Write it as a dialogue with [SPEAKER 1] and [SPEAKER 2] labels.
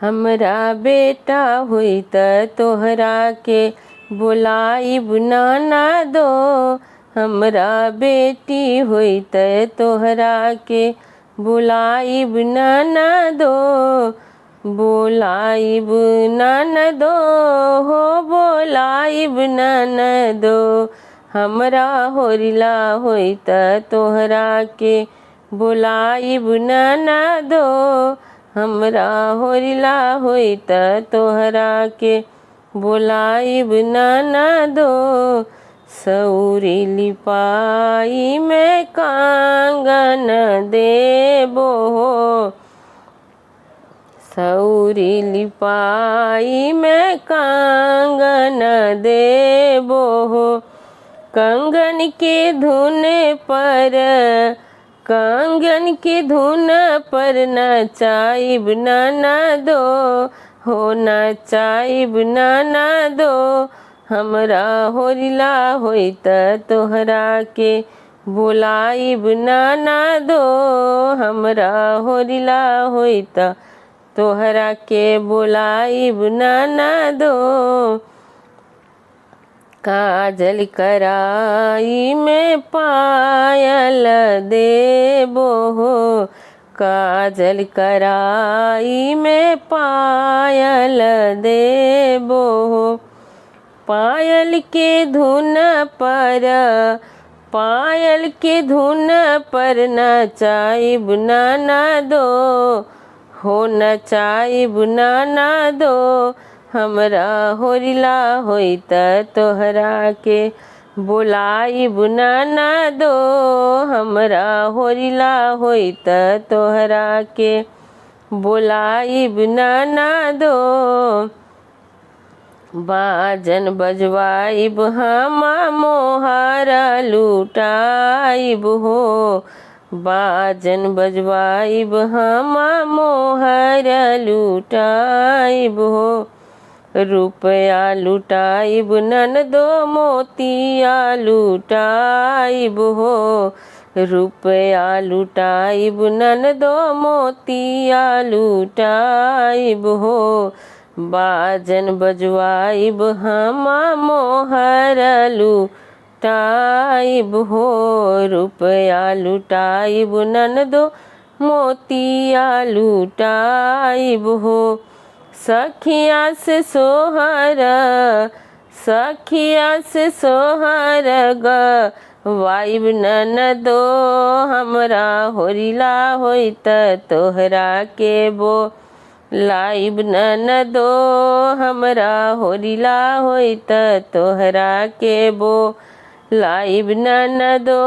[SPEAKER 1] हमरा बेटा होई त तोहरा के बोलाइब नाना दो। हमरा बेटी होई त तोहरा के बोलाइब नाना दो। बोलाइब नाना दो हो बोलाइब नाना दो। हमरा होरिला होई त तोहरा के बोलाइब नाना दो। हमरा होरिला होई त तोहरा के बोलाइब नाना दो। सौरी लिपाई में कांगन देबो हो। सौरी लिपाई में कांगन देबो हो। कंगन के धुन पर कंगन के धुन पर नचाइब नाना दो हो नचाइब नाना दो। हमरा होरिला होई त तोहरा के बोलाइब नाना दो। हमरा होरिला होई त तोहरा के बोलाइब नाना दो। काजल कराई में पायल देबो हो। काजल कराई में पायल देबो हो। पायल के धुन पर पायल के धुन पर नचाइब नाना दो हो नचाइब नाना दो। हमरा होरिला होई त तोहरा के बोलाइब नाना दो। हमरा होरिला होई त तोहरा के बोलाइब नाना दो। बाजन बजवाइब हम मोहर लुटाइब हो। बाजन बजवाइब हम मोहर लुटाइब हो। रुपया लुटाइब ननदो मोतिया लुटाइब हो। रुपया लुटाइब ननदो मोतिया लुटाइब हो। बाजन बजवाइब हम मोहर लुटाइब हो। रुपया लुटाइब ननदो मोतिया लुटाइब हो। सखिया से सोहर सखिया से सोहर गवाइब ननदो। हमरा होरिला होई त तोहरा के बो लाइब ननदो। हमरा होरिला होई त तोहरा के बो लाइब ननदो।